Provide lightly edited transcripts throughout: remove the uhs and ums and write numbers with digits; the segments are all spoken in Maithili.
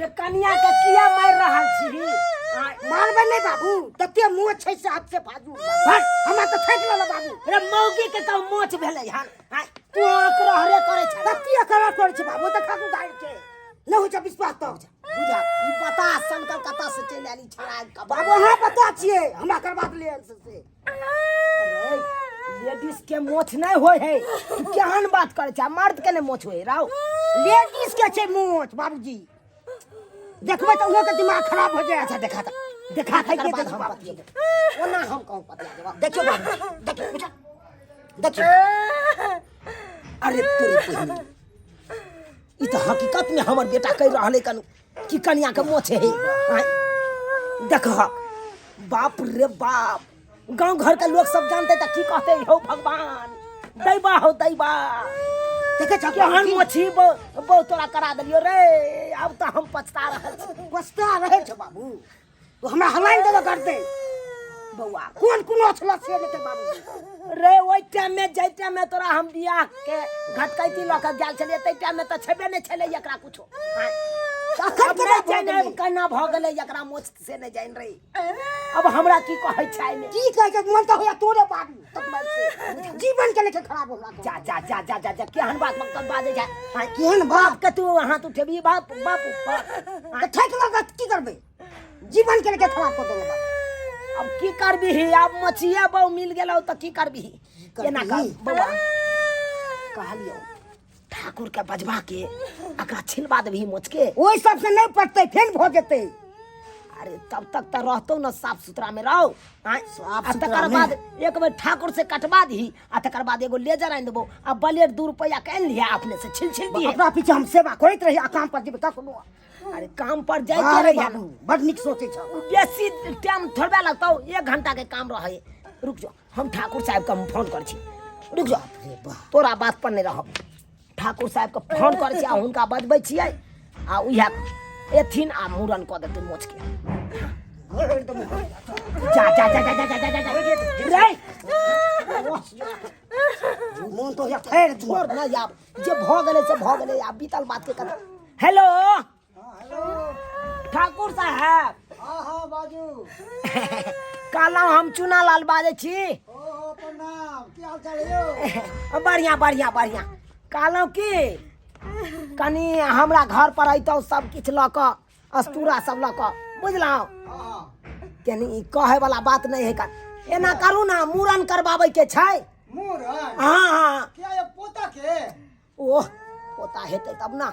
रे कनिया के किया मारि रहल छी? मारबै नहि बाबू, तते मोछ छै से हाथ से बाजू। हट। हमरा तऽ ठकि लेलक बाबू। रे मौगी के कहू मोछ भेलै हन? आँय, तू आँख रहरे करै छ। कते करऽ करै छै बाबू, तऽ ठाकुर गाड़ि छै, नहि होइ छै विश्वास तऽ बुझा ई बता सन कलकत्ता से चलि आयल ई छड़ा के। बाबू अहाँ बता छियै, हमरा करबा देलियै से। अरे, लेडीज के मोछ नहीं होय है, तू केहन बात करे छै? मर्द के नहीं मोछ होय राव। लेडीज के छै मोछ बाबूजी, देखबै तऽ ओहो के दिमाग खराब हो जाए। अच्छा देखा तऽ देखा, तकर तकर बाद बाद हम हम बतियेबै। ओना हम कहूँ पतिया देबा। देखियो बाबू, देखियो, बुझा देखियो। अरे तोरी बहिनी, ई तऽ हकीकत में हमर बेटा कहि रहल है कनु कि कनिया के मोछ है। आँय, देखहक, बाप रे बाप, गांव घर के लोग सब जानते तऽ की कहते? हो भगवान, दैबा हो दैबा। देखे छह केहन मोछी बहु तोरा करा देलियो रे। आब तऽ हम पछता रहल छी। पछता रहल छै बाबू, तो हमरा हलाइन देबे करते। बौआ कोन कोनो छल से नहि बाबू। रे ओहि टाइम में, जाहि टाइम में तोरा हम बियाह के घटकैती लऽ के गेल छलियै, ताहि टाइम में तऽ छेबे नहि छलै एकरा कुछो। अखन अब केना नहि भऽ जानि गेलै? केना भऽ गेलै एकरा मोछ से नहि जानि रही। अब हमरा की कहै छै एहिमे? की कहै छै, मन तऽ होइया तोरे बाबू तकबर से जीवन के लेके खराब होला। जा जा जा जा जा जा, केहन बात मतलब बाजै छै? आँय, केहन बाप के तू हाथ उठेबी? बाप बाप बाप। तऽ ठकि लेलक, की करबै? जीवन के लेके खराब कऽ देलक बाबू। अब की करबिही? आब मछिया बहु मिल गेलौ तऽ की करबिही? केना कर बौआ? कहलियौ ठाकुर के बजबा के एकरा छिलबा देबही मोच के। ओहि सबसे नहि पटतै, फेन भऽ जेतै। अरे तब तक तऽ रहतौ न, साफ सुथरा में रहो। आँय, साफ आ सुथरा तकर में। बाद एक बेर ठाकुर से कटवा दही आ तकर बाद एगो लेजर आनि देबो आ ब्लेड 2 रुपया के आनि लिहा, अपने से छिल छिल दिहे। अपना पीछे हम सेवा करैत रही आ काम पर जेबै कखनो? अरे काम पर जाइते अरे रहिहे। बाबू, बड नीक सोचै छौ। बेसी टाइम थोड़बे लगतौ, 1 घंटा के काम रहे। रुक जाओ, हम ठाकुर साहब के हम फोन करै छी, रुक जाओ। रे बाप, तोरा बात पर नहि रहब। ठाकुर साहब के फोन करै छी आ हुनका बजबै छियै आ उएह एथिन आ मूड़न कऽ देतै मोछ के। जा जा जा जा जा जा जा जा रे। मोन तो होइया फेर छोड़ ना, आब जे भऽ गेलै से भऽ गेलै, आब बीतल बात के कथा। हेलो ठाकुर साहब। हाँ हाँ, बाजू। कहलहुँ हम चूना लाल बाजै छी। ओहो, प्रणाम, की हाल चाल यौ? बढ़िआँ बढ़िआँ बढ़िआँ। कहलहुँ कि कनि हमरा घर पर अयतहुँ सब किछु लऽ कऽ, अस्तूरा सब लऽ कऽ, बुझलहुँ? हाँ। कनि ई कहैवला बात नहि है। एना करू ने, मूड़न करबाबैके छै। मूड़न? हाँ हाँ। क्या ये पोता के? ओह, पोता हेतै तब ने।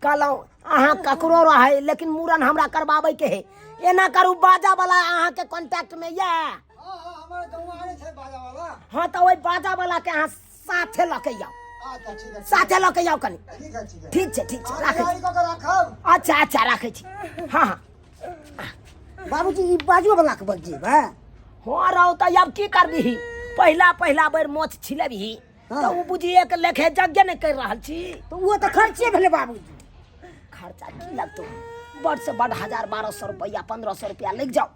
कहलहुँ अहाँ ककरो रहै, लेकिन मूड़न हमरा करबाबैके है। एना करू, बाजा वाला अहाँके कॉन्टैक्ट में यऽ? हाँ हाँ, हमारे गाँव आने छै बाजा वाला। हाँ, तऽ ओहि बाजा वाला के अहाँ साथे लऽ के आउ। अच्छा ठीक है। साथे लऽ के आउ कनि। ठीक है, ठीक है। ठीक छै, ठीक छै। अहाँ राखै छी। तैयारी कऽ के राखब। अच्छा अच्छा, राखै छी। हाँ हाँ। बाबूजी, ई बाजू वाला के बजेबै? हाँ रहो, तऽ आब की करबिही? पहिला पहिला बेर मोछ छिलेबही हाँ। तऽ ओ बुझी एक लेखे यज्ञ नहि करि रहल छी। तऽ ओ तऽ खर्चे भेलै बाबूजी। खर्चा की लगतौ? बड़ से बड़ 1000 1200 रुपैआ, 1500 रुपैआ लागि जाओ,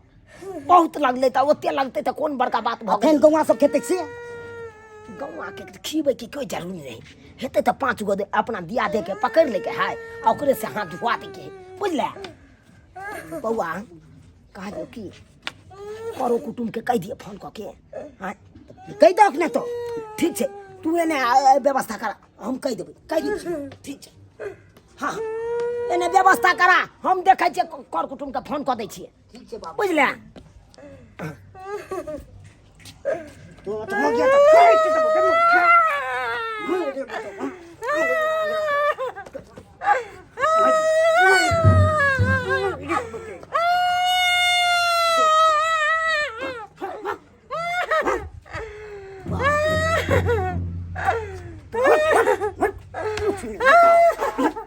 बहुत लगलै तऽ ओते लगतै, तऽ कोन बड़का बात भऽ फेन गेलै? गौआ सब खेतै से। गौआ के खिबै के कोई जरूरी नहीं हेतै, तऽ 5 गो अपना दिया दे के पकड़ि लैके है आ ओकरे से हाथ धुआ दे के है, बुझले बौआ? कहलियौ कि करो कुटुम्ब के कहि दिअ फोन कऽ के। आँय, कहि दहक ने तो। ठीक छै, तू एने व्यवस्था करा, हम कहि देबै, कहि दै छियै। ठीक छै, हाँ हाँ, एने व्यवस्था करा, हम देखै छियै, कर कुटुम्ब के फोन कऽ दै छियै। ठीक छै बाबू। बुझले? तो तो हो गया तऽ काटि देबो, देबो।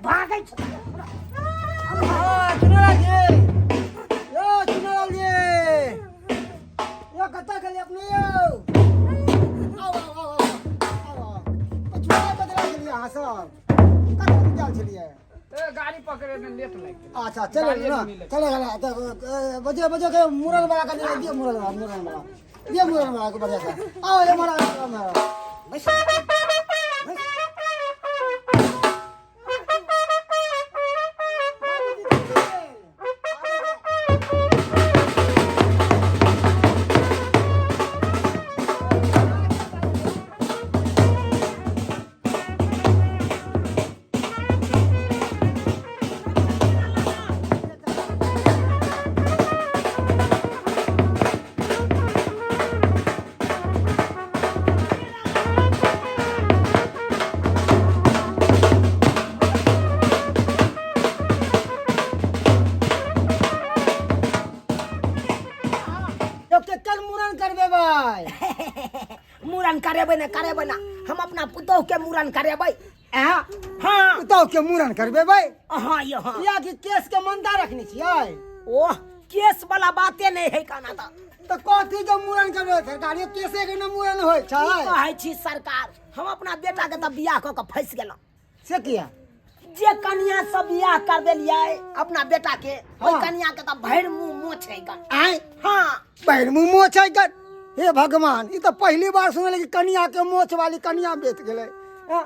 भागै छै। हाँ, चुनालाल जी, यौ चुनालाल जी, यौ कतऽ गेलियै अपने यौ? आउ आउ आउ आउ आउ आउ। पछुआ बदला गेलियै अहाँ सब, कतऽ गेल छलियै? ए, गाड़ी पकड़े में लेट लागि गेल। अच्छा चलो गाड़िए ना नहि मिलै। चलो चलो, तो बजे बजे के मुरन वाला का दियो, मुरन वाला, मुरन वाला दियो, मुरन वाला को बढ़िया से। आओ ये मारा मारा। बैस बैस। मूड़न करेबै ने, करेबै ना, हम अपना पुतोह के मूड़न करेबै। आँ? हाँ। पुतोह के मूड़न करबेबै? हाँ ये हाँ। या कि केस के मंदा रखने छियै? ओह, केस वाला बाते नहीं है काना। तऽ कथी के मूड़न करबै सरकार? ये केसे के न मूड़न होइ की छै। कहै छी सरकार, हम अपना बेटा के तऽ बियाह कऽ के फँसि गेलहुँ। से किया? जे कनिया सब बियाह करबेलियै अपना बेटा के, ओहि कनिया के तऽ भरि मुँह मोछ है गन। आँय? हाँ। भरि मुँह मोछ है गन? हे भगवान, ई तऽ पहिली बार सुनलियै कि कनिया के मोछ वाली कनिया बेच गेलै। हाँ,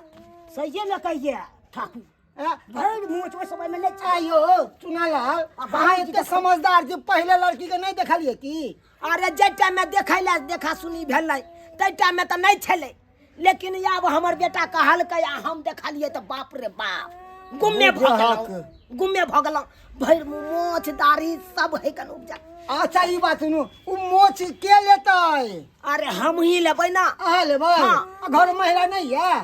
सहिए ने कहिए ठाकुर। हाँ? भरि मोछ ओहि समय में नहि छलै। आयो चुनालाल, अहाँ एते समझदार छी, पहिले लड़की के नहि देखलियै की? अरे जाहि टाइम में देखै लए देखा सुनी भेलै ताहि टाइम में तऽ नहि छलै, लेकिन आब हमर बेटा कहलकै आ हम देखलियै तऽ बाप रे बाप, गुम्मे भऽ गेलहुँ, गुम्मे भऽ गेलहुँ। भरि मुँह मोछ दाढ़ी सब है कन उपजा। अच्छा ई बात सुनू, ओ मोछ के लेतै? अरे हम ही लेबै ना। अहाँ लेबै? हाँ। आ घर में महिला नहीं है?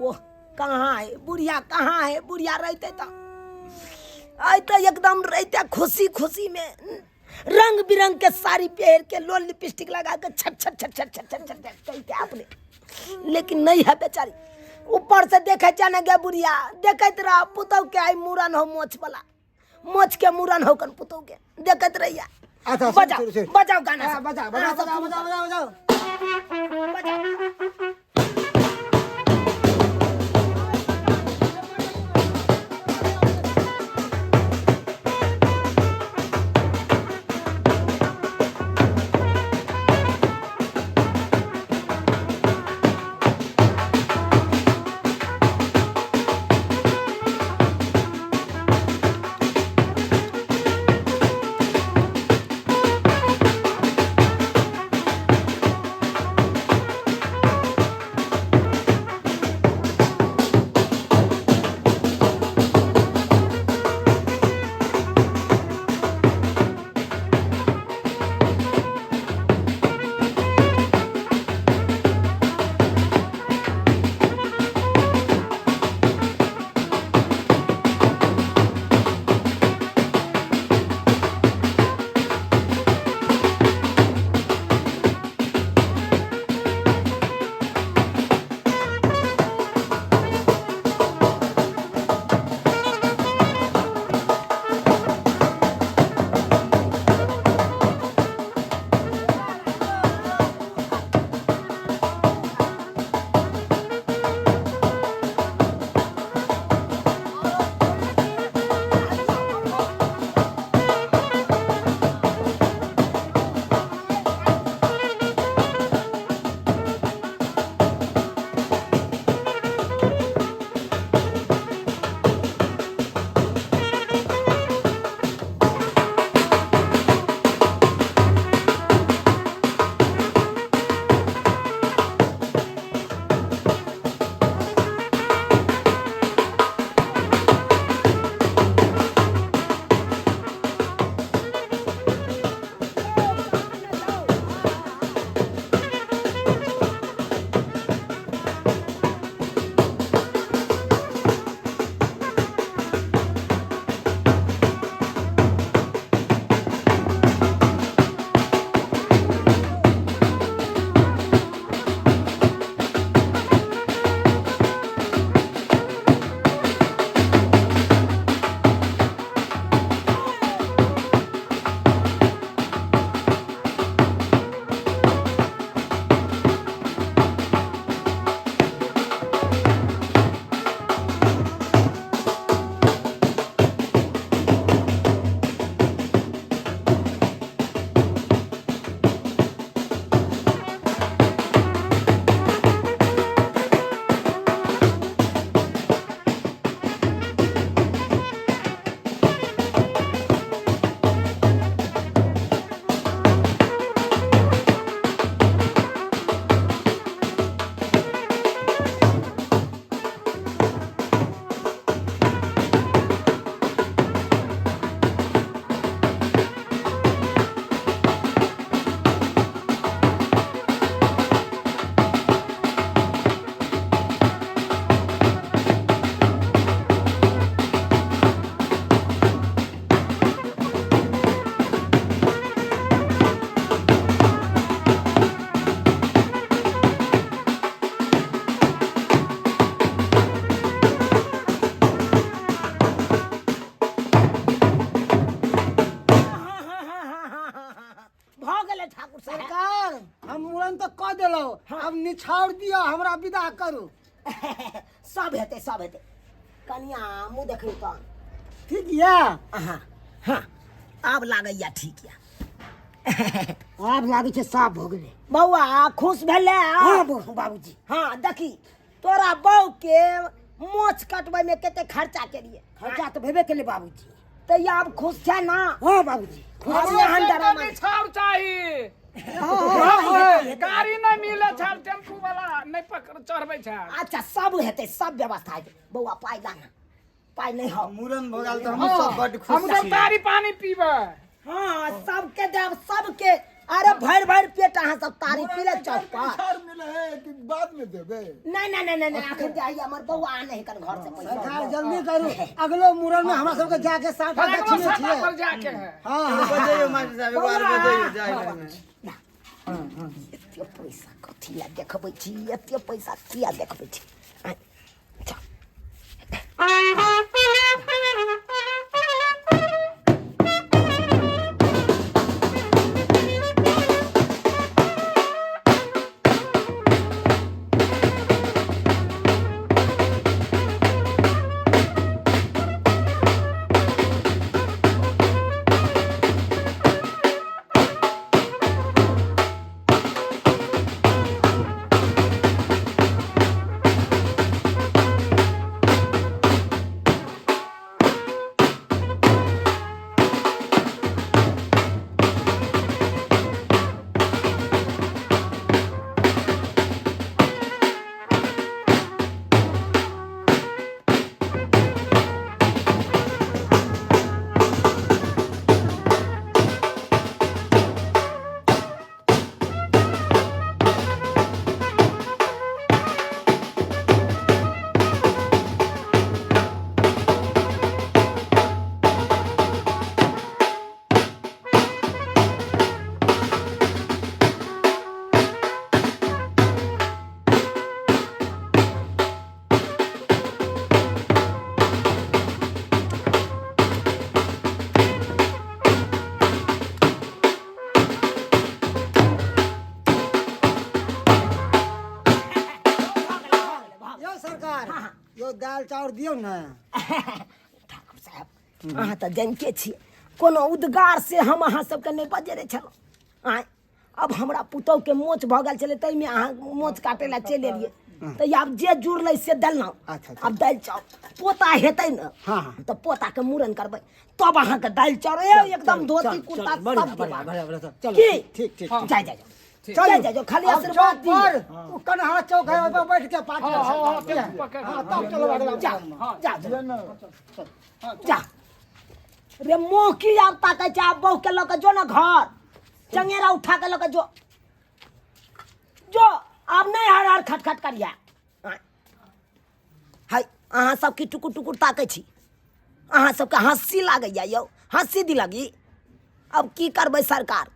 ओह, कहाँ है बुढ़िया, कहाँ है बुढ़िया? रहते तऽ अयते एकदम रहते खुशी खुशी में, रंग बिरंग के साड़ी पहन के, लोल लिपस्टिक लगा के, छट छट छट छट छट छट छट छट कहते अपने, लेकिन नहीं है बेचारी। ऊपर से देखे जाने गे बुढ़िया, देखैत रह पुतहु के आई मूड़न हो, मोछ वाला मोछ के मूड़न हो कन पुतहु के, देखैत रहिया। अच्छा, सुन, बजाओ। सुन, सुन। बजाओ गाना हाँ, सब। बजाओ, बजाओ, हाँ, सब बजाओ, सुनो, बजाओ, बजाओ, बजाओ। बजाओ। हम मुड़न तऽ कऽ देलहुँ, आब निछाउर दिअ, हमरा विदा करू। सब हेतै, सब हेतै। कनिया मुँह देखियौ तऽ। ठीक यऽ? हाँ हाँ, आब लागैया ठीक यऽ। आब लागै छै साफ भऽ गेलै। बौआ खुश भेलै? हाँ बाबूजी। हाँ देखी, तोरा बहू के मोछ कटबै में कते खर्चा केलिए। खर्चा तऽ भेबे केलै बाबूजी। तऽ आब खुश छै ना? हाँ बाबूजी। आब एहन डरामा नहि छाउर चाही। हेतै। गाड़ी नहि मिलै छल, टेम्पू वाला नहि पकड़ चढ़बै छल। अच्छा, सब हेतै, सब व्यवस्था हेतै। बौआ पाइ ला ना, पाइ नहि हौ। मुड़न भऽ गेल तऽ हमहूँ सब बड्ड खुश हम सब छी। तारी पानी पीबै। हाँ, सबके देब, सबके। अरे भरि भरि पेट अहाँ सब तारी पी ले चौक पर। छाउर मिले है कि बाद में देबे? नहीं नहीं नहीं नहीं नहीं, अखन जाइए, हमर बौआ आने है घर से पैसा। सरकार जल्दी करू, अगलो मुड़न में हमरा सबके जाके साटा अगलो दक्षिणे साटा छियै। पर जाके है। हाँ हाँ। बजैयौ मास्टर साहब, एगो आर बजैयौ जाय बेरमे। एते पैसा कथी ला देखबै छी? एते पैसा किया देखबै छी? आँय, चल। यौ सरकार, यौ दालि चाउर दियौ ने। ठाकुर साहब, अहाँ तऽ जानिते छियै, कोनो उद्गार से हम अहाँ सबके नहि बजेने छलहुँ। आँय, अब हमरा पुतहुके मोच भऽ गेल छलै, ताहिमे अहाँ मोच काटै लए चलि एलियै, तऽ आब जे जुड़लै से देलहुँ। अच्छा, अच्छा। आब दालि चाउर पोता हेतै ने, हाँ, हाँ। तऽ पोताके मूड़न करबै, तब अहाँके दालि चाउर ए एकदम धोती कुर्ता चलू, बढ़िया, सब बढ़िया, देबाक। बढ़िया, बढ़िया, चलू, की? ठीक, ठीक, जाय जाय जाय। चलू। जाय जाय जाओ, खाली आब आशीर्वाद चौक दियौ। पर ओ कन्हा चौक है, ओहि पर बैठ के पार्टी हाँ, हाँ, हाँ, टेम्पू पकड़। हाँ, तब चलो अगला जा मुड़न में। जा जा जा रे, मुँह की आब ताकै छै? आब बहू के लऽ के जो ने घर, चंगेरा उठा के लऽ के जो जो। आब नहि हर हर खटखट करिया। हाय, अहाँ सब की टुकुर टुकुर ताकै छी? अहाँ सबके हँसी लागैया यौ, हँसी दिलगी। अब की करबै सरकार,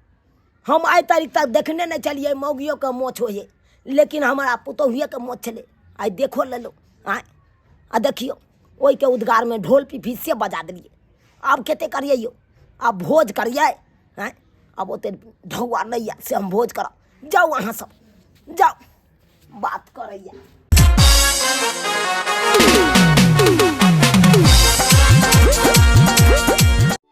हम आइ तारीख तक देखने नहि छलियै मौगियोके मोछ होइ हइ, लेकिन हमरा पुतोहुएके मोछ छलै, आइ देखो लेलहुँ। आँय, आ देखियौ, ओहिके उद्गारमे ढोल पिपही से बजा देलियै। आब कते करियै यौ? आब भोज करियै? आँय, आब ओते ढौआ नहि यऽ से हम भोज करब। जाउ अहाँ सब जाउ, बात करैया।